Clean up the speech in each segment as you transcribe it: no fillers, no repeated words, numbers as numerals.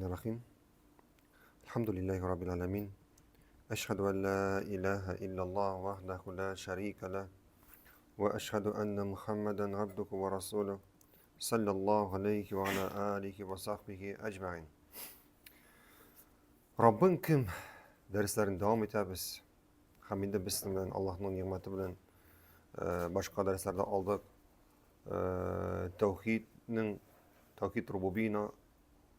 Рахим. Алхамдулиллахи раббил аламин. Әшһәду ан ла илаһа иллаллах вахдаху ла шарика ла ва әшһәду анна Мухаммадан абдуху ва расулух саллаллаху алейхи ва аля алихи ва сахбихи аҗмаин. Раббың кем? Дәресләрен дәвам итәбез. Һәм инде без сезнең белән Аллаһның нигъмәте белән э, башка дәресләрдә алдык. Э, тәүхиднең тәүхид рубубина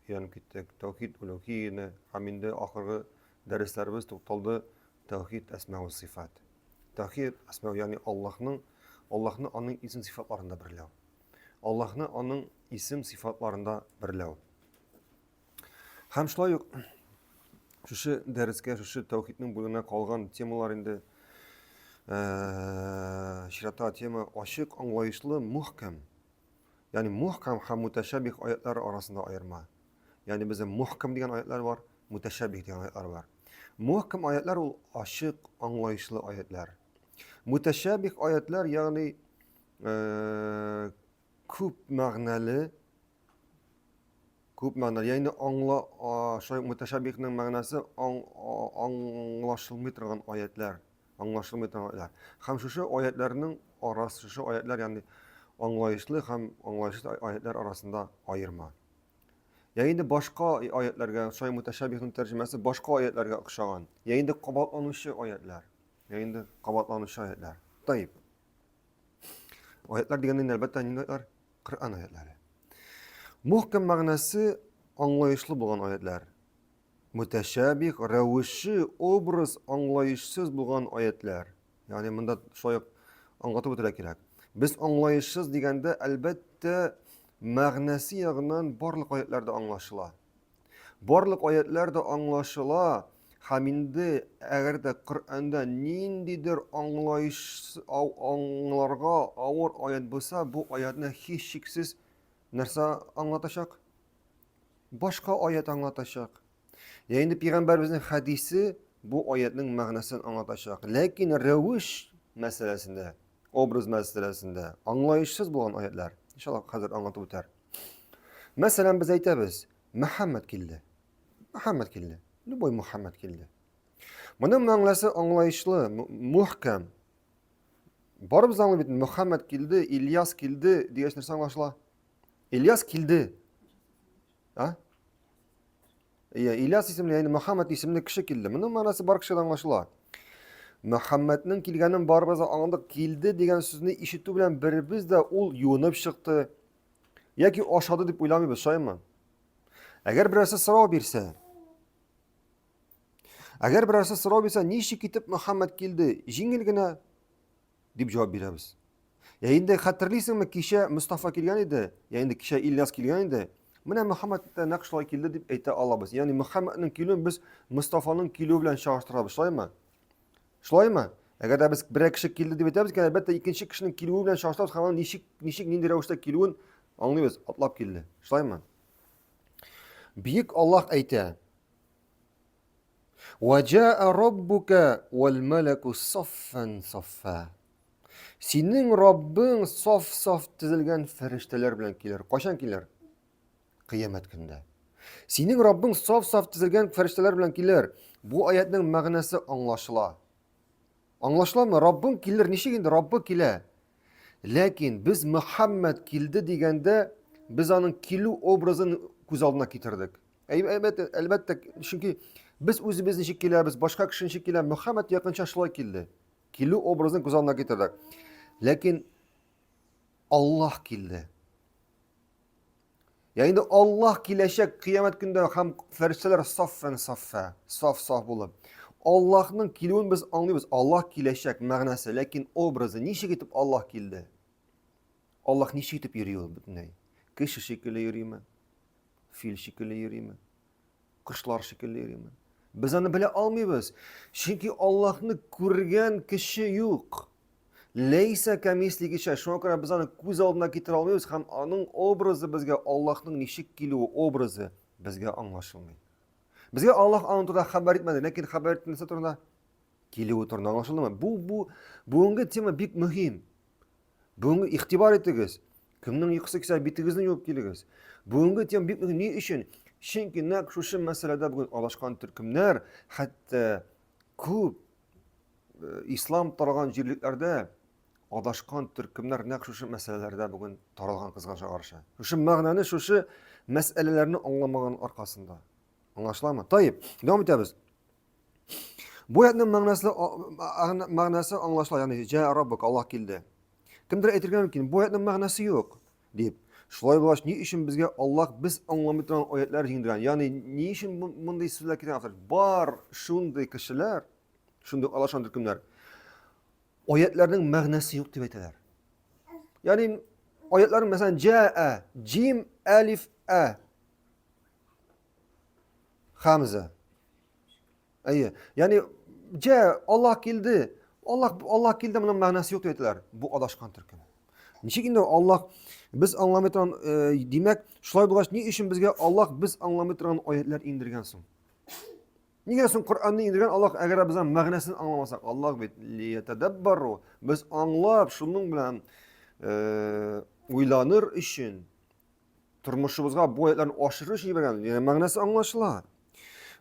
өйрәнеп киттек. Тәүхид улюхияне һәм инде ахыргы дәресләребез тукталды тәүхид әсма ва сифат. Тәүхид әсма, ягъни Аллаһның Аллаһны аның исем сифатларында берләү. Аллаһны аның исем сифатларында берләү. Һәм шулай ук шушы дәрескә, шушы тәүхиднең буена калган темалар инде э, чираттагы тема ачык, аңлаешлы, мөхкәм. Ягъни мухкам һәм мутәшәбих аятлары арасында аерма. Ягъни бездә мухкам дигән аятлар бар, мутәшәбих дигән аятлар бар. Мухкам аятлар ул ачык, аңлаешлы аятлар. Мутәшәбих аятлар, ягъни э, күп мәгънәле күп мәгънәле, ягъни аңла, шулай мутәшәбихның мәгънәсе аңлашылмый торган аятлар. Аңлашылмый торган аятлар. Һәм шушы аятларның арасы, шушы аятлар, ягъни аңлаешлы һәм аңлаешсыз аятлар арасында аерма. Я инде башка аятларга, шулай мутәшәбихның тәрҗемәсе башка аятларга охшаган. Я инде кабатланучы аятлар. Я инде кабатланучы аятлар. Таип. Аятлар дигәндә әлбәттә нинди аятлар? Коръән аятлары. Мухкам мәгънәсе аңлаешлы булган аятлар. Мөтәшәбих рәвеше, образ аңлаешсыз булган аятләр. Ягъни монда шулай ук аңлатып үтәргә кирәк. Без аңлаешсыз дигәндә, әлбәттә, мәгънәсе ягыннан барлык аятләр дә аңлашыла. Барлык аятләр дә аңлашыла һәм инде әгәр дә Коръәндә ниндидер аңлаеш аңларга авыр аят булса, бу аятны һичшиксез нәрсә аңлатачак? Башка аят аңлатачак. Я инде пәйгамбәребезнең хәдисе бу аятның мәгънәсен аңлатачак. Ләкин рәвеш мәсьәләсендә, образ мәсьәләсендә аңлаешсыз булган аятлар, иншалла, хәзер аңлатып үтәр. Мәсәлән, без әйтәбез, Мөхәммәд килде. Мөхәммәд килде. Любой Мөхәммәд килде. Моның мәгънәсе аңлаешлы, мөхкәм. Барыбыз аңлый бит, Мөхәммәд килде, Ильяс килде дигәч нәрсә аңлашыла? Ильяс килде. А? Иә, Ильяс исемле, ягъни Мөхәммәд исемле кеше килде. Моның мәгънәсе бар кешегә аңлашыла. Мөхәммәднең килгәнен барыбыз да аңладык. Килде дигән сүзне ишетү белән беребез дә ул юынып чыкты яки ашады дип уйламыйбыз, шулаймы? Әгәр берәрсе сорау бирсә, әгәр берәрсе сорау бирсә, ничек итеп Мөхәммәд килде? Җиңел генә дип җавап бирәбез. Я инде хәтерлисеңме, кичә Мостафа килгән иде, я инде кичә Ильяс килгән иде. Менә Мөхәммәд тә нәкъ шулай килде дип әйтә алабыз. Ягъни Мөхәммәднең килүен без Мостафаның килүе белән чагыштырабыз, шулаймы? Шулаймы? Әгәр дә без берәр кеше килде дип әйтәбез икән, әлбәттә, икенче кешенең килүе белән чагыштырабыз һәм аның ничек, ничек, нинди рәвештә килүен аңлыйбыз. Атлап килде. Шулаймы? Бөек Аллаһ әйтә: Вәҗәә раббука вәл мәләку саффан саффа. Синең Раббың саф-саф тезелгән фәрештәләр белән килер. Кайчан килер? Кыямәт көндә. Синең Раббың саф-саф тезелгән фәрештәләр белән килер. Бу аятның мәгънәсе аңлашыла. Аңлашыламы? Раббың килер. Ничек инде Раббы килә? Ләкин без Мөхәммәд килде дигәндә, без аның килү образын күз алдына китердек. Әлбәттә, әлбәттә, чөнки без үзебез ничек киләбез, башка кеше ничек килә, Мөхәммәд якынча шулай килде. Килү образын күз алдына китердек. Ләкин Аллаһ килде. Я инде Аллаһ киләчәк кыямәт көндә һәм фәрештәләр саффән саффа, саф-саф булып. Аллаһның килүен без аңлыйбыз. Аллаһ киләчәк мәгънәсе, ләкин образы ничек итеп Аллаһ килде? Аллаһ ничек итеп йөри ул бөтенләй? Кеше шикелле йөриме? Фил шикелле йөриме? Кошлар шикелле йөриме? Без аны белә алмыйбыз. Чөнки Аллаһны күргән кеше юк. Ләйсә кәмислиге шәй. Шуңа күрә без аны күз алдына китерә алмыйбыз һәм аның образы безгә Аллаһның ничек килүе образы безгә аңлашылмый. Безгә Аллаһ аның турында хәбәр итмәде, ләкин хәбәр итте нәрсә турында? Килүе турында аңлашылдымы? Бу бу бүгенге тема бик мөһим. Бүгенге игътибар итегез. Кемнең йокысы килсә, битегезне юып килегез. Бүгенге тема бик мөһим. Ни өчен? Чөнки нәкъ шушы мәсьәләдә бүген адашкан төркемнәр, хәтта күп э, ислам таралган җирлекләрдә адашкан төркемнәр нәкъ шушы мәсьәләләрдә бүген таралган кызганычка каршы. Шушы мәгънәне, шушы мәсьәләләрне аңламаган аркасында. Аңлашыламы? Таип, дәвам итәбез. Бу аятның мәгънәсе мәгънәсе аңлашыла, ягъни җә раббук, Аллаһ килде. Кемдер әйтергә мөмкин, бу аятның мәгънәсе юк дип. Шулай булгач, ни өчен безгә Аллаһ без аңламый торган аятлар җиңдергән? Ягъни ни өчен мондый сүзләр китергән автор? Бар шундый кешеләр, шундый алашан төркемнәр. Аятларның мәгънәсе юк дип әйтәләр. Ягъни аятларның мәсәлән җә, җим, әлиф, ә. Хамза. Әйе. Ягъни җә Аллаһ килде. Аллаһ Аллаһ килде моның мәгънәсе юк дип әйтәләр. Бу адашкан төркем. Ничек инде Аллаһ без аңламый торган, э, димәк, шулай булгач, ни өчен безгә Аллаһ без аңламый торган аятлар иңдергән соң? Нигә соң Коръәнне иңдергән Аллаһ, әгәр без аның мәгънәсен аңламасак, Аллаһ бит лиятадаббару, без аңлап, шуның белән э, уйланыр өчен тормышыбызга бу аятларны ашырыр өчен җибәргән. Ягъни мәгънәсе аңлашыла.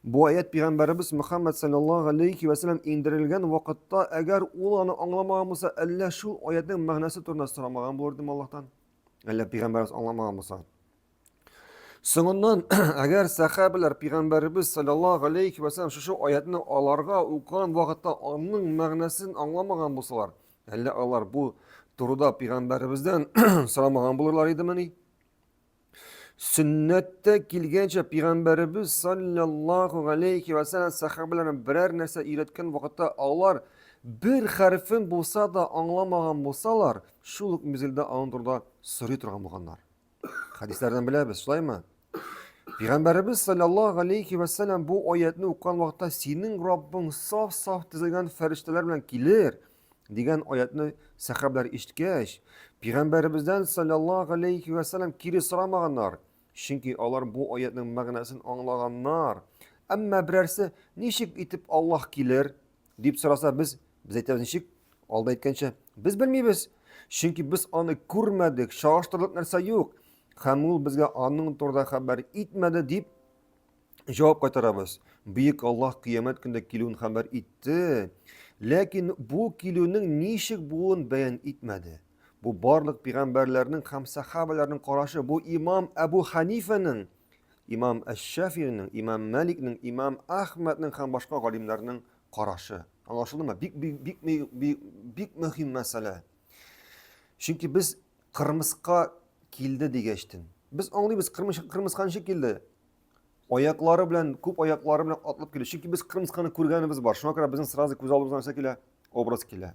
Бу аят пәйгамбәребез Мөхәммәд саллаллаһу алейхи ва сәлләм иңдерелгән вакытта, әгәр ул аны аңламаган булса, әллә шул аятның мәгънәсе турында сорамаган булыр идеме Аллаһтан? Әллә пәйгамбәребез аңламаган булса? Соңыннан, әгәр сәхабәләр пәйгамбәребез саллаллаһу алейхи ва сәлләм шушы аятны аларга укыган вакытта аның мәгънәсен аңламаган булсалар, Әллә алар бу турыда пәйгамбәребездән сорамаган булырлар идемени? Сөннәттә килгәнчә пәйгамбәребез саллаллаху алейхи ва саллям сәхабәләренә берәр нәрсә өйрәткән вакытта алар бер хәрефен булса да аңламаган булсалар, шул ук мизгелдә аның турында сорый торган булганнар. Хәдисләрдән беләбез, шулаймы? Пәйгамбәребез саллаллаһу алейхи ва саллям бу аятны укыган вакытта синең Раббың саф-саф тезелгән фәрештәләр белән килер дигән аятны сәхабәләр ишеткәч, пәйгамбәребездән саллаллаһу алейхи ва саллям кире сорамаганнар. Чөнки алар бу аятның мәгънәсен аңлаганнар. Әмма берәрсе ничек итеп Аллаһ килер дип сораса, без без әйтәбез ничек? Алда әйткәнчә, без белмибез. Чөнки без аны күрмәдек, чагыштырырлык нәрсә юк. Һәм ул безгә аның турында хәбәр итмәде дип җавап кайтарабыз. Бөек Аллаһ кыямәт көндә килүен хәбәр итте. Ләкин бу килүнең ничек булуын бәян итмәде. Бу барлык пәйгамбәрләрнең һәм сахабаларның карашы, бу имам Әбу Ханифаның, имам Әш-Шафиның, имам Маликның, имам Ахмадның һәм башка галимнәрнең карашы. Аңлашылдымы? Бик бик бик бик, бик мөһим мәсьәлә. Чөнки без кырмыска килде дигәчтен. Без аңлыйбыз, кырмыска ничек килде? Аяклары белән, күп аяклары белән атлап килде. Чөнки без кырмысканы күргәнебез бар. Шуңа күрә безнең сразу күз алдыбызга нәрсә килә? Образ килә.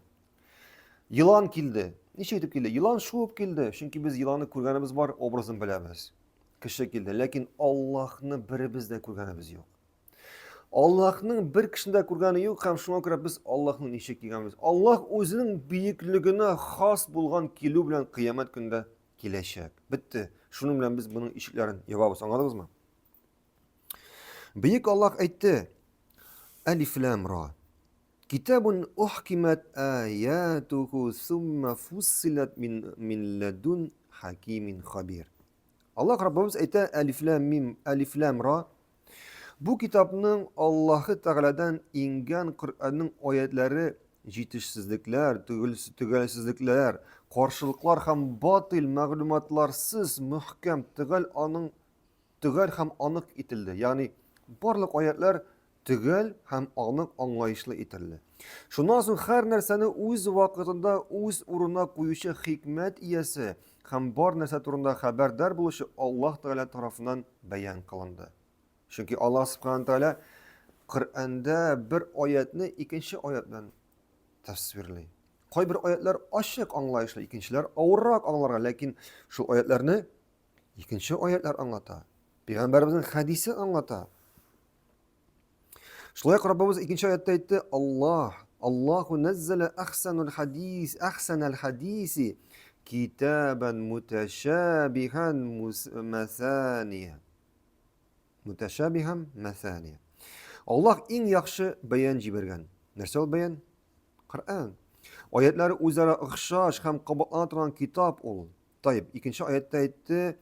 Елан килде. Ничек итеп килде? Елан шуып килде. Чөнки без еланны күргәнебез бар, образын беләбез. Кеше килде. Ләкин Аллаһны беребез дә күргәнебез юк. Аллаһның бер кешене дә күргәне юк һәм шуңа күрә без Аллаһның ничек килгәнбез. Аллаһ үзенең бөеклегенә хас булган килү белән кыямәт көндә киләчәк. Бетте. Шуның белән без моның ишекләрен ябабыз. Аңладыгызмы? Бөек Аллаһ әйтте: Әлиф лам ра. Китабун ухкимат аятуху сумма фуссилат мин мин ладун хакимин хабир. Аллаһ Раббыбыз әйтә Әлиф лам мим, Әлиф лам ра. Бу китапның Аллаһы Тәгаләдән иңгән Коръәннең аятләре җитешсезлекләр, төгәлсезлекләр, каршылыклар һәм батыйл мәгълүматларсыз мөхкәм, төгәл аның төгәл һәм анык ителде. Ягъни барлык аятләр төгәл һәм анык аңлаешлы ителде. Шуннан соң һәр нәрсәне үз вакытында үз урынына куючы хикмәт иясе һәм бар нәрсә турында хәбәрдар булучы Аллаһ Тәгалә тарафыннан бәян кылынды. Чөнки Аллаһ Субхану Тәгалә Коръәндә бер аятны икенче аят белән тәфсирли. Кайбер аятлар ачык аңлаешлы, икенчеләр авыррак аңларга, ләкин шул аятларны икенче аятлар аңлата. Пәйгамбәребезнең хәдисе аңлата. Шулай ук Раббыбыз икенче аятта әйтте, Аллаһ, Аллаһу наззала ахсанул хадис, ахсанал хадиси китабан муташабихан масания. Муташабихан масания. Аллаһ иң яхшы бәян җибәргән. Нәрсә ул бәян? Коръән. Аятлары үзара охшаш һәм кабатлана торган китап ул. Таиб, икенче аятта әйтте,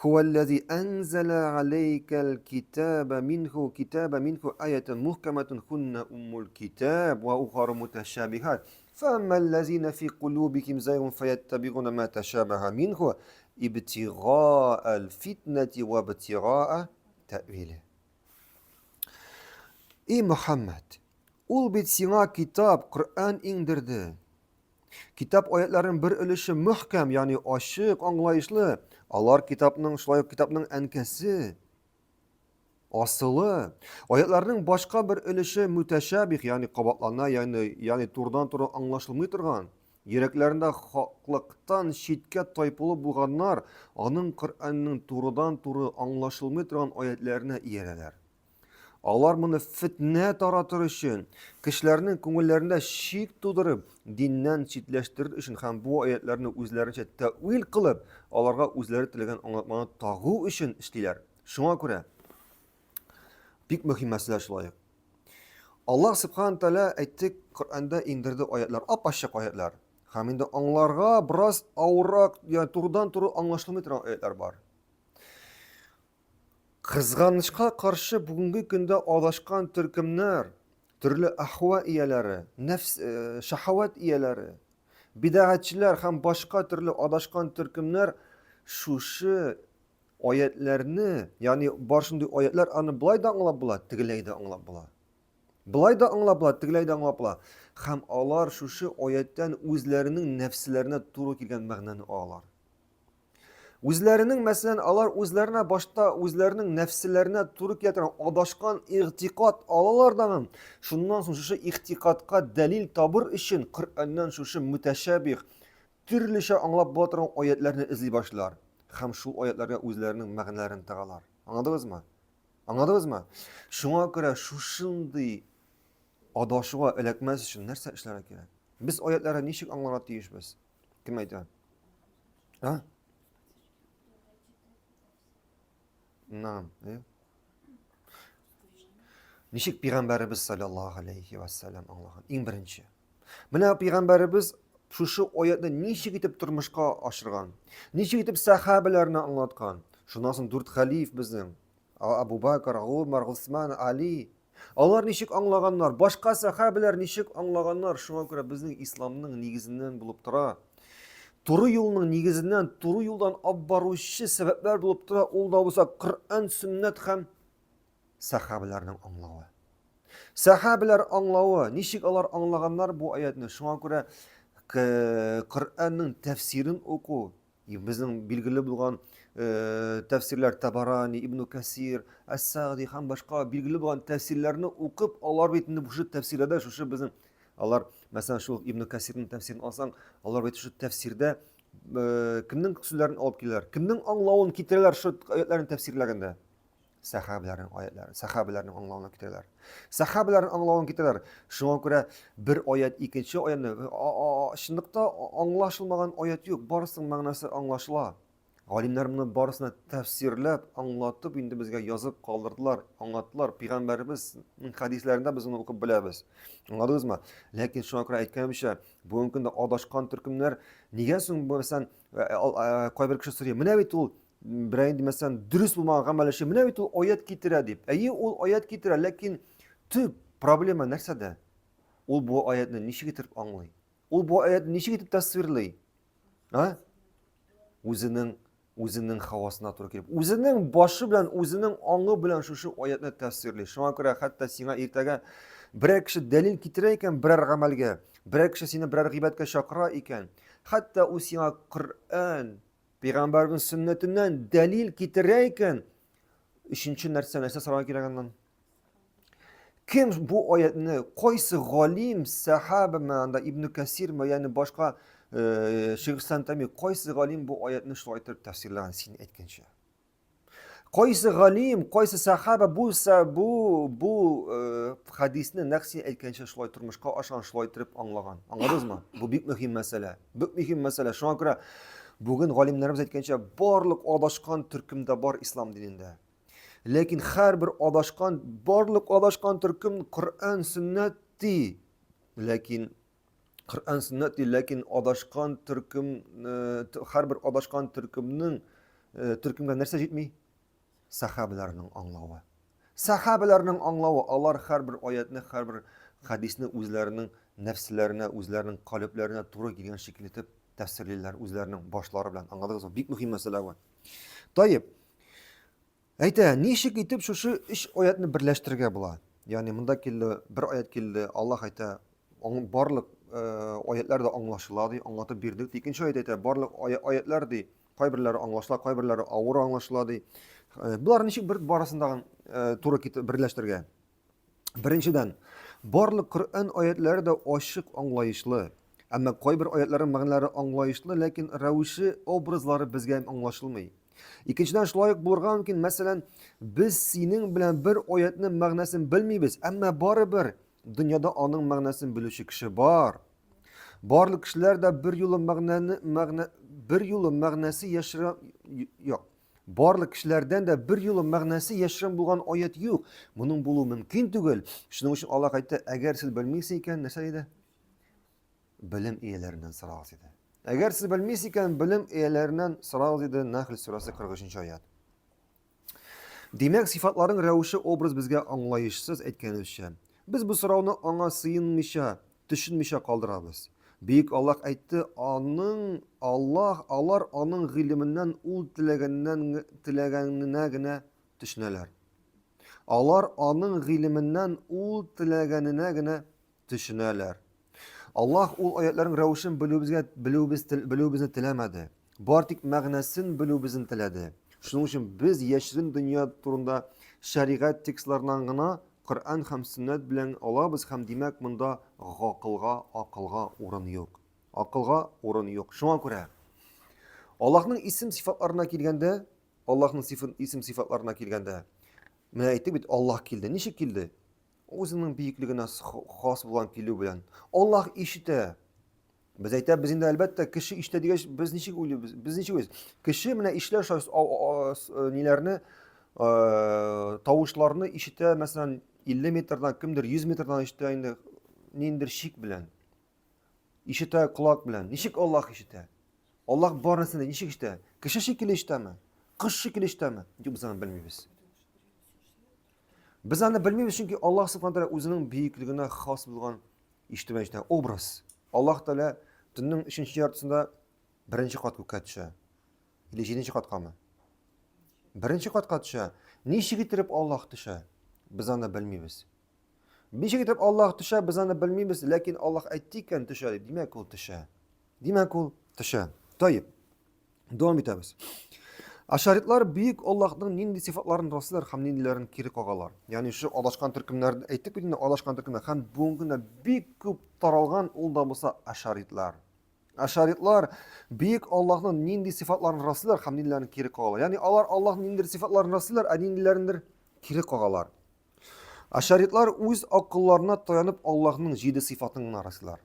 Хуаллази анзала алейкал китаба минху китаба минху аятун мухкаматун хунна уммул китаб ва ухару муташабихат. فأما الذين في قلوبهم زيغ فيتبعون ما تشابه منه ابتغاء الفتنة وابتغاء تأويله. И Мөхәммәд, ул бит сиңа китап, Коръән иңдерде. Китап аятларының бер өлеше мөхкәм, ягъни ачык, аңлаешлы. Алар китапның, шулай ук китапның әнкәсе, асылы. Аятларның башка бер өлеше мутәшәбих, ягъни кабатлана, ягъни, ягъни турыдан-туры аңлашылмый торган. Йөрәкләрендә хаклыктан читкә тайпылып булганнар аның Коръәннең турыдан-туры аңлашылмый торган аятларына иярәләр. Алар моны фетнә таратыр өчен, кешеләрнең күңелләрендә шик тудырып, диннән читләштерер өчен һәм бу аятларны үзләренчә тәвил кылып, аларга үзләре теләгән аңлатманы тагу өчен эшлиләр. Шуңа күрә бик мөһим мәсьәлә шулай ук. Аллаһ Субхану Тәгалә әйтте, Коръәндә иңдерде аятлар, ап-ачык аятлар. Һәм инде аңларга бераз авыррак, ягъни турыдан-туры аңлашылмый торган аятлар бар. Кызганычка каршы, бүгенге көндә адашкан төркемнәр, төрле әхва ияләре, нәфс, э, шахават ияләре, бидәгатьчеләр һәм башка төрле адашкан төркемнәр шушы аятләрне, ягъни бар шундый аятлар, аны былай да аңлап була, тегеләй дә аңлап була. Былай да аңлап була, тегеләй дә аңлап була. Һәм алар шушы аяттан үзләренең нәфселәренә туры килгән мәгънәне алалар. Үзләренең, мәсәлән, алар үзләренә башта үзләренең нәфселәренә туры килә торган адашкан игътикад алалар да, шуннан соң шушы игътикадка дәлил табыр өчен Коръәннән шушы мутәшәбих, төрлечә аңлап була торган аятларны эзли башлыйлар һәм шул аятларга үзләренең мәгънәләрен тагалар. Аңладыгызмы? Аңладыгызмы? Шуңа күрә шушындый адашуга эләкмәс өчен нәрсә эшләргә кирәк? Без аятларны ничек аңларга тиешбез? Кем әйтә? А? Нам, э? Ничек пәйгамбәребез саллаллаһу алейхи ва саллям аңлаган? Иң беренче. Менә пәйгамбәребез шушы аятны ничек итеп тормышка ашырган? Ничек итеп сәхабәләрне аңлаткан? Шуннан соң дүрт хәлиф безнең. Абу Бакр, Умар, Госман, Али. Алар ничек аңлаганнар, башка сәхабәләр ничек аңлаганнар, шуңа күрә безнең исламның нигезеннән булып тора. Туры юлның нигезеннән, туры юлдан алып баручы сәбәпләр булып тора, ул да булса Коръән, сөннәт һәм сәхабәләрнең аңлавы. Сәхабәләр аңлавы, ничек алар аңлаганнар бу аятны, шуңа күрә Коръәннең тәфсирен уку, Безнең билгеле булган э, тәфсирләр Табарани, Ибн Касир, Әс-Сагди һәм башка билгеле булган тәфсирләрне укып, алар бит инде шушы тәфсирләрдә шушы безнең алар, мәсәлән, шул Ибн Касирның тәфсирен алсаң, алар бит шушы тәфсирдә э, кемнең сүзләрен алып киләләр, кемнең аңлавын китерәләр шул аятларны тәфсирләгәндә. Сәхабәләрнең аятларын, сәхабәләрнең аңлавына китерәләр. Сәхабәләрнең аңлавын китерәләр. Шуңа күрә бер аят икенче аятны чынлыкта аңлашылмаган аят юк, барысының мәгънәсе аңлашыла. Галимнәр моны барысына тәфсирләп, аңлатып инде безгә язып калдырдылар, аңлаттылар. Пәйгамбәребезнең хәдисләрендә без моны укып беләбез. Аңладыгызмы? Ләкин шуңа күрә әйткәнемчә, бүгенге көндә адашкан төркемнәр нигә соң, мәсәлән, кайбер кеше сорый, менә бит ул берәр инде мәсәлән дөрес булмаган гамәл эшли менә бит ул аят китерә дип әйе ул аят китерә ләкин төп проблема нәрсәдә ул бу аятны ничек итеп аңлый ул бу аятны ничек итеп тасвирлый а үзенең үзенең хавасына туры килеп үзенең башы белән үзенең аңы белән шушы аятны тәфсирли шуңа күрә хәтта сиңа иртәгә берәр кеше дәлил китерә икән берәр гамәлгә берәр кеше сине берәр гыйбадәткә чакыра икән хәтта ул сиңа коръән Пәйгамбәрнең сөннәтеннән дәлил китерә икән, өченче нәрсә нәрсә сорарга кирәк аннан? Кем бу аятны, кайсы галим, сахабамы, анда Ибн Касирмы, ягъни башка э, Шейх Тами, кайсы галим бу аятны шулай итеп тәфсирләгән син әйткәнчә? Кайсы галим, кайсы сахаба булса, бу бу э, хадисне нәкъ син әйткәнчә шулай тормышка ашкан, шулай итеп аңлаган. Аңладыгызмы? Бу бик мөһим мәсьәлә. Бик мөһим мәсьәлә. Шуңа күрә бүген галимнәребез әйткәнчә, барлык адашкан төркем дә бар ислам динендә. Ләкин һәрбер адашкан, барлык адашкан төркем Коръән, сөннәт ди. Ләкин Коръән сөннәт ди, ләкин адашкан төркем, э, һәрбер адашкан төркемнең э, төркемгә нәрсә җитми? Сахабаларның аңлавы. Сахабаларның аңлавы, алар һәрбер аятны, һәрбер хәдисне үзләренең нәфсләренә, үзләренең калебләренә туры килгән шикелле итеп тәфсирлиләр, үзләренең башлары белән. Аңладыгызмы? Бик мөһим мәсьәлә бу. Таеп. Әйтә, ничек итеп шушы өч аятны берләштерергә була? Ягъни монда килде, бер аят килде, Аллаһ әйтә, барлык э, аятлар да аңлашыла ди, аңлатып бирдек. Икенче аят әйтә, барлык аятлар ди, кайберләре аңлашыла, кайберләре авыр аңлашыла ди. Э, болар ничек бер барысындагы э, туры китеп берләштерергә? Беренчедән, барлык Коръән аятләре дә ачык аңлаешлы. Әмма кайбер аятларның мәгънәләре аңлаешлы, ләкин рәвеше, образлары безгә аңлашылмый. Икенчедән, шулай ук булырга мөмкин, мәсәлән, без синең белән бер аятның мәгънәсен белмибез, әмма барыбер дөньяда аның мәгънәсен белүче кеше бар. Барлык кешеләр дә бер юлы мәгънәне мәгънә бер юлы мәгънәсе яшерә юк. Барлык кешеләрдән дә бер юлы мәгънәсе яшерен булган аят юк. Моның булуы мөмкин түгел. Шуның өчен Аллаһ әйтте, әгәр сез белмисез икән, нәрсә диде? Белем ияләреннән сорагыз диде. Әгәр сез белмисез икән, белем ияләреннән сорагыз диде. Нәхл сүрәсе 43 аят. Димәк, сыйфатларның рәвеше образ безгә аңлаешсыз әйткәнебезчә. Без бу сорауны аңа сыенмыйча, төшенмичә калдырабыз. Бөек Аллаһ әйтте, аның Аллаһ, алар аның гыйлеменнән ул теләгәннән теләгәненә генә төшенәләр. Алар аның гыйлеменнән ул теләгәненә генә төшенәләр. Аллаһ ул аятларның рәвешен белүебезгә белүебез белүебезне теләмәде. Бар тик мәгънәсен белүебезне теләде. Шуның өчен без яшерен дөнья турында шәригать текстларыннан гына Коръән һәм сөннәт белән алабыз һәм димәк монда гакылга, акылга урын юк. Акылга урын юк. Шуңа күрә Аллаһның исем сыйфатларына килгәндә, Аллаһның исем сыйфатларына килгәндә, менә әйттек бит, Аллаһ килде. Ничек килде? Үзенең бөеклегенә хас булган килү белән. Аллаһ ишетә. Без әйтәбез инде, әлбәттә, кеше ишетә дигәч, без ничек уйлыйбыз? Без ничек уйлыйбыз? Кеше менә ишетә э, ниләрне, э, тавышларны ишетә, мәсәлән, 50 метрдан, кемдер 100 метрдан ишетә инде ниндер шик белән. Ишетә колак белән. Ничек Аллаһ ишетә? Аллаһ бар нәрсәне ничек ишетә? Кеше шикелле ишетәме? Кош шикелле ишетәме? Юк, без аны белмибез. Без аны белмибез, чөнки Аллаһ субхана тәгалә үзенең бөеклегенә хас булган ишетү ишетә. Образ. Аллаһ Тәгалә төннең өченче яртысында беренче кат күккә төшә. Или җиденче каткамы? Беренче катка төшә. Ничек итеп Аллаһ төшә? Без аны белмибез. Ничек итеп Аллаһ төшә, без аны белмибез, ләкин Аллаһ әйтте икән төшә дип, димәк ул төшә. Димәк ул төшә. Таип. Дәвам итәбез. Ашаритлар бөек Аллаһның нинди сыйфатларын раслыйлар һәм ниндиләрен кире кагалар. Ягъни шушы адашкан төркемнәрне әйттек бит инде, адашкан төркемнәр һәм бүгенге көндә бик күп таралган ул да булса ашаритлар. Ашаритлар бөек Аллаһның нинди сыйфатларын раслыйлар һәм ниндиләрен кире кагалар. Ягъни алар Аллаһның ниндидер сыйфатларын раслыйлар, ә ниндиләрендер кире кагалар. Ашаритлар үз акылларына таянып Аллаһның җиде сыйфатын гына раслыйлар.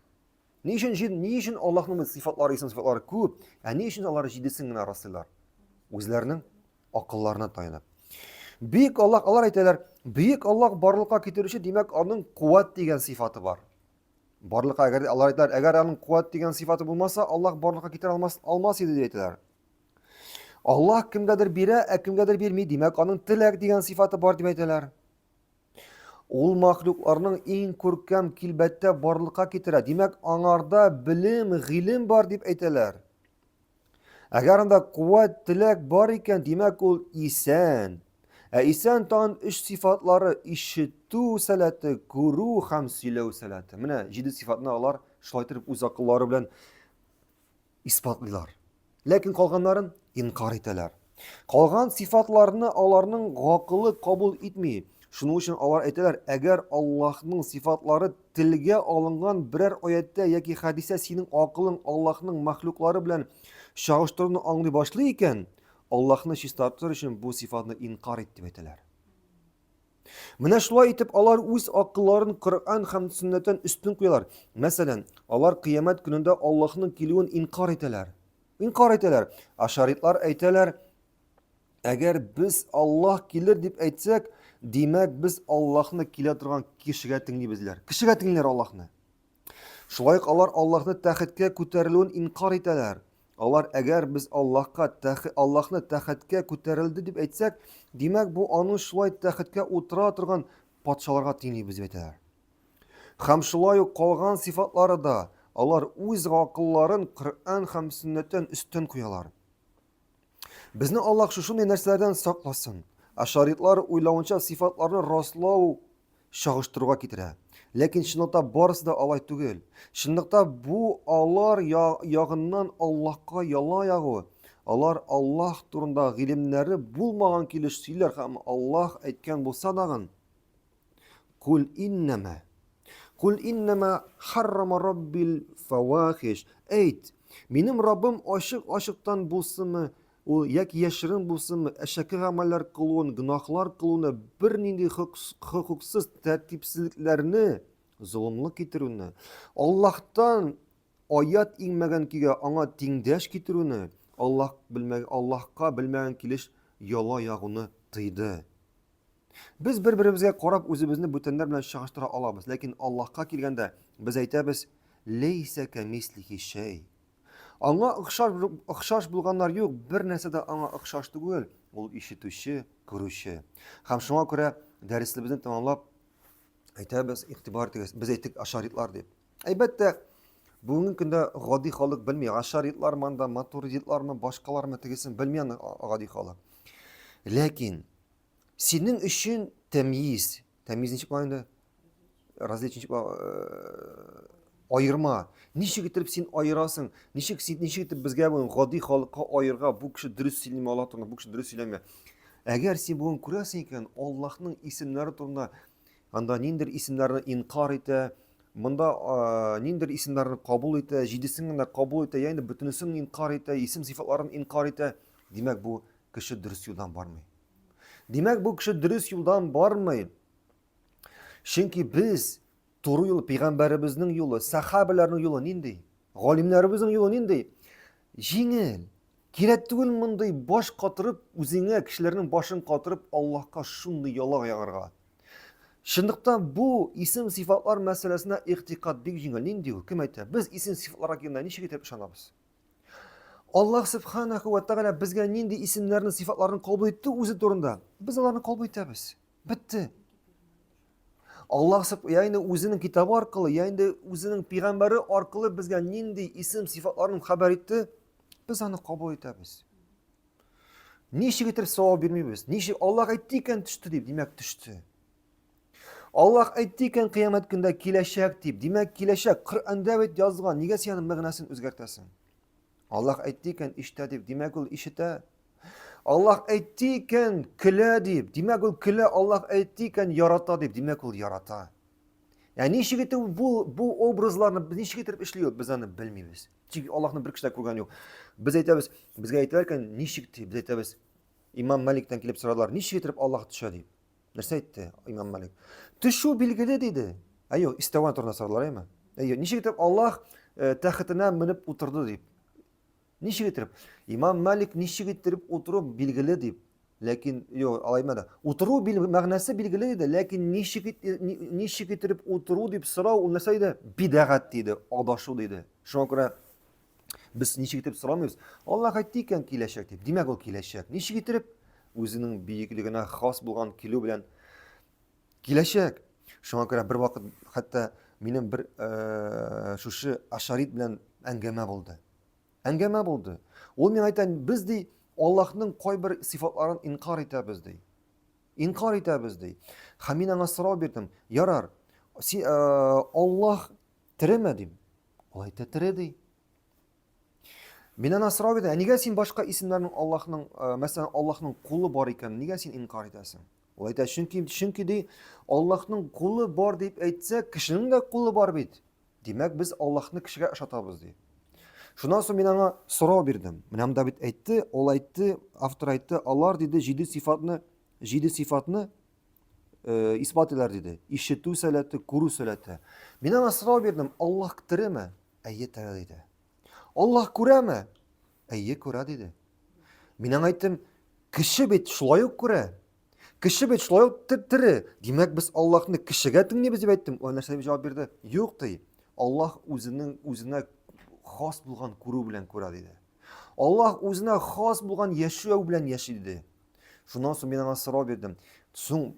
Ни өчен җид, ни өчен Аллаһның сыйфатлары, исем сыйфатлары күп, ә ни өчен алар җидесен генә раслыйлар? Үзләренең акылларына таянып. Бөек Аллаһ, алар әйтәләр, бөек Аллаһ барлыкка китерүче, димәк, аның куәт дигән сыйфаты бар. Барлыкка әгәр алар әйтәләр, әгәр аның куәт дигән сыйфаты булмаса, Аллаһ барлыкка китерә алмас, алмас иде дип әйтәләр. Аллаһ кемгәдер бирә, ә кемгәдер бирми, димәк, аның теләк дигән сыйфаты бар дип әйтәләр. Ул махлукларның иң күркәм килбәттә барлыкка китерә. Димәк, аңарда белем, гыйлем бар дип әйтәләр. Әгәр анда куәт, теләк бар икән, димәк, ул исән. Ә исән тагын өч сыйфатлары ишетү сәләте, күрү һәм сөйләү сәләте. Менә җиде сыйфатны алар шулай итеп үз акыллары белән исбатлыйлар. Ләкин калганнарын инкар итәләр. Калган сыйфатларны аларның гакылы кабул итми. Шуның өчен алар әйтәләр, әгәр Аллаһның сыйфатлары телгә алынган берәр аятта яки хәдистә синең акылың Аллаһның мәхлуклары белән чагыштыруны аңлый башлый икән, Аллаһны чистартыр өчен бу сыйфатны инкар ит дип әйтәләр. Менә шулай итеп алар үз акылларын Коръән һәм сөннәттән өстен куялар. Мәсәлән, алар кыямәт көнендә Аллаһның килүен инкар итәләр. Инкар итәләр. Ашаритлар әйтәләр, әгәр без Аллаһ килер дип әйтсәк, димәк без Аллаһны килә торган кешегә тиңлибезләр. Кешегә тиңлиләр Аллаһны. Шулай ук алар Аллаһны тәхеткә күтәрелүен инкар итәләр. Алар әгәр без Аллаһка Аллаһны тәхеткә күтәрелде дип әйтсәк, димәк бу аның шулай тәхеткә утыра торган патшаларга тиңлибез дип әйтәләр. Һәм шулай ук калган сыйфатлары да алар үз гакылларын Коръән һәм сөннәттән өстен куялар. Безне Аллаһ шушындый нәрсәләрдән сакласын. Ашаритлар уйлавынча сыйфатларны раслау чагыштыруга китерә. Ләкин чынлыкта барысы да алай түгел. Чынлыкта бу алар ягыннан Аллаһка яла ягу. Алар Аллаһ турында гыйлемнәре булмаган килеш сөйләр һәм Аллаһ әйткән булса дагын, Кул иннәмә. Кул иннәмә харрама раббил фавахиш. Әйт, минем Раббым ачык-ачыктан булсынмы, ул яки яшерен булсынмы, әшәке гамәлләр кылуын, гөнаһлар кылуны, бернинди хокуксыз тәртипсезлекләрне, золымлык китерүне, Аллаһтан аят иңмәгән көйгә аңа тиңдәш китерүне, Аллаһ белмәгән, Аллаһка белмәгән килеш яла ягуны тыйды. Без бер-беребезгә карап үзебезне бүтәннәр белән чагыштыра алабыз, ләкин Аллаһка килгәндә без әйтәбез, Ләйсә кәмислихи шәй. Аңа охшаш, охшаш булганнар юк, бер нәрсә дә аңа охшаш түгел. Ул ишетүче, күрүче. Һәм шуңа күрә дәреслебезне тәмамлап әйтәбез, игътибар итегез, без әйттек ашаритлар дип. Әлбәттә, бүгенге көндә гади халык белми, ашаритлар монда, матуридитлармы, башкалармы, тегесен белми аны гади халык. Ләкин Синең өчен тәмйиз, тәмйиз ничек була инде? Различие ничек була? Э, аерма. Ничек итеп син аерасың? Ничек син ничек итеп безгә бүген гади халыкка аерга, бу кеше дөрес сөйлиме Аллаһ турында, бу кеше дөрес сөйләми. Әгәр син бүген күрәсең икән, Аллаһның исемнәре турында анда ниндер исемнәрне инкар итә, монда ниндер исемнәрне кабул итә, җидесен генә кабул итә, я инде бөтенесен инкар итә, исем сыйфатларын инкар итә. Димәк, бу кеше дөрес юлдан бармый. Димәк, бу кеше дөрес юлдан бармый. Чөнки без туры юл, пәйгамбәребезнең юлы, сахабаларның юлы нинди? Галимнәребезнең юлы нинди? Җиңел. Кирәк түгел мондый баш катырып, үзеңә кешеләрнең башын катырып, Аллаһка шундый яла ягарга. Чынлыкта бу исем сыйфатлар мәсьәләсенә игътикад бик җиңел. Нинди ул? Кем әйтә? Без исем сыйфатларга килгәндә ничек итеп ышанабыз? Аллаһ Субханаху ва Тәгалә безгә нинди исемнәрне, сыйфатларны кабул итте үзе турында? Без аларны кабул итәбез. Бетте. Аллаһ я инде үзенең китабы аркылы, я инде үзенең пәйгамбәре аркылы безгә нинди исем, сыйфатларын хәбәр итте, без аны кабул итәбез. Ничек итеп савап бирмибез? Ничек Аллаһ әйтте икән төште дип, димәк төште. Аллаһ әйтте икән кыямәт көндә киләчәк дип, димәк киләчәк. Коръәндә бит язылган, нигә син аның мәгънәсен үзгәртәсең? Аллаһ әйтте икән ишетә дип, димәк ул ишетә. Аллаһ әйтте икән көлә дип, димәк ул көлә. Аллаһ әйтте икән ярата дип, димәк ул ярата. Ә ничек итеп бу бу образларны без ничек итеп эшли ул, без аны белмибез. Чөнки Аллаһны бер кеше дә күргән юк. Без әйтәбез, безгә әйтәләр икән, ничек дип, без әйтәбез. Имам Маликтан килеп сорадылар, ничек итеп Аллаһ төшә дип. Нәрсә әйтте имам Малик? Төшү билгеле диде. Ә юк, истәван турында сорадылар, әйме? Әйе, ничек итеп Аллаһ э, тәхетенә менеп утырды дип. Ничек итеп? Имам Малик ничек итеп утыру билгеле дип. Ләкин юк, алай әйтмәде. Утыру бил, мәгънәсе билгеле диде, ләкин ничек ничек итеп утыру дип сорау ул нәрсә диде? Бидәгать диде, адашу диде. Шуңа күрә Без ничек итеп сорамыйбыз? Аллаһ әйтте икән киләчәк дип. Димәк, ул киләчәк. Ничек итеп? Үзенең бөеклегенә хас булган килү белән киләчәк. Шуңа күрә бер вакыт хәтта минем бер э, шушы ашарит белән әңгәмә булды. Әңгәмә булды. Ул миңа әйтә, без ди Аллаһның кайбер сыйфатларын инкар итәбез ди. Инкар итәбез ди. Һәм мин аңа сорау бирдем. Ярар, си, э, Аллаһ тереме дим. Ул әйтә, тере ди. Мин ана сорау бирдем, ә нигә син башка исемнәрнең Аллаһның, э, мәсәлән, Аллаһның кулы бар икән, нигә син инкар итәсең? Ул әйтә, чөнки, чөнки ди, Аллаһның кулы бар дип әйтсә, кешенең дә кулы бар бит. Димәк, без Аллаһны кешегә ошатабыз ди. Шуннан соң мин аңа сорау бирдем. Менә монда бит әйтте, ул әйтте, автор әйтте, алар диде җиде сыйфатны, җиде сыйфатны э, исбат итәләр диде. Ишетү сәләте, күрү сәләте. Мин аңа сорау бирдем, Аллаһ тереме? Әйе, тере диде. Аллаһ күрәме? Әйе, күрә диде. Мин аңа әйттем, кеше бит шулай ук күрә. Кеше бит шулай ук тере. Димәк, без Аллаһны кешегә тиңлибез дип әйттем. Ул нәрсә дип җавап бирде? Юк, ди. Аллаһ үзенең үзенә хас булган күрү белән күрә диде. Аллаһ үзенә хас булган яшәү белән яши диде. Шуннан соң мин аңа сорау бирдем. Соң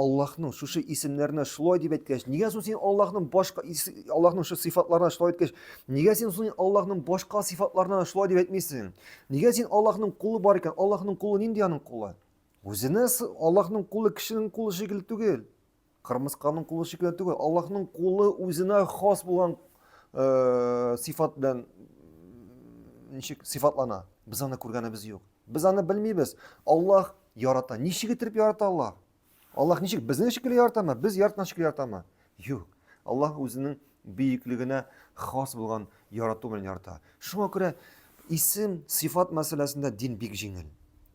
Аллаһның шушы исемнәренә шулай дип әйткәч, нигә соң син Аллаһның башка Аллаһның шушы сыйфатларына шулай әйткәч, нигә син соң Аллаһның башка сыйфатларына шулай дип әйтмисең? Нигә син Аллаһның кулы бар икән, Аллаһның кулы нинди аның кулы? Үзенә Аллаһның кулы кешенең кулы шикелле түгел. Кырмысканың кулы шикелле түгел. Аллаһның кулы үзенә хас булган э, сыйфат белән ничек сыйфатлана. Без аны күргәнебез юк. Без аны белмибез. Аллаһ ярата. Ничек итеп ярата Аллаһ? Аллаһ ничек безнең шикелле яратамы? Без яраткан шикелле яратамы? Юк. Аллаһ үзенең бөеклегенә хас булган ярату белән ярата. Шуңа күрә исем, сыйфат мәсьәләсендә дин бик җиңел.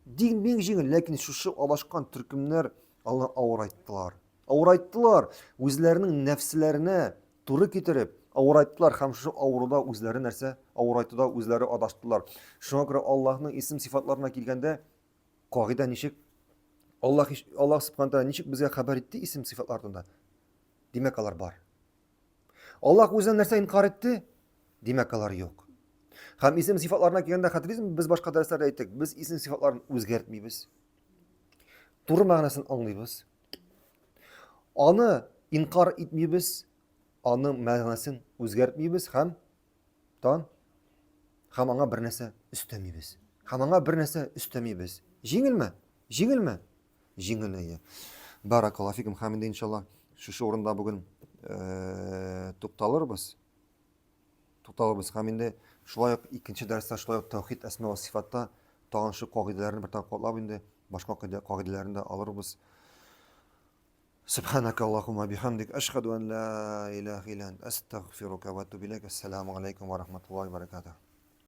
Дин бик җиңел, ләкин шушы алашкан төркемнәр аны авырайттылар. Авырайттылар, үзләренең нәфселәренә туры китереп, авырайттылар һәм шушы авыруда үзләре нәрсә? Авырайтуда үзләре адаштылар. Шуңа күрә Аллаһның исем сыйфатларына килгәндә, кагыйдә ничек? Аллаһ Аллаһ субхана тәгалә ничек безгә хәбәр итте исем сыйфатлар турында? Димәк, алар бар. Аллаһ үзенә нәрсә инкар итте? Димәк, алар юк. Һәм исем сыйфатларына килгәндә, хәтерлисезме, без башка дәресләрдә әйттек, без исем сыйфатларын үзгәртмибез. Туры мәгънәсен аңлыйбыз. Аны инкар итмибез, аның мәгънәсен үзгәртмибез һәм тан һәм аңа бер нәрсә өстәмибез. Һәм аңа бер нәрсә өстәмибез. Җиңелме? Җиңелме? Җиңел әйе. Баракаллаһу фикум һәм инде иншалла шушы урында бүген э, тукталырбыз. Тукталырбыз һәм инде шулай ук икенче дәрестә шулай ук тәүхид әсма ва сифатта тагын шу кагыйдәләрне бер тапкыр катлап инде башка кагыйдәләрне дә алырбыз. Субханак Аллахума бихамдик ашхаду ан ла илаха илля ант астагфирука ва атубу илейк. Ассаламу алейкум ва рахматуллахи ва баракатух.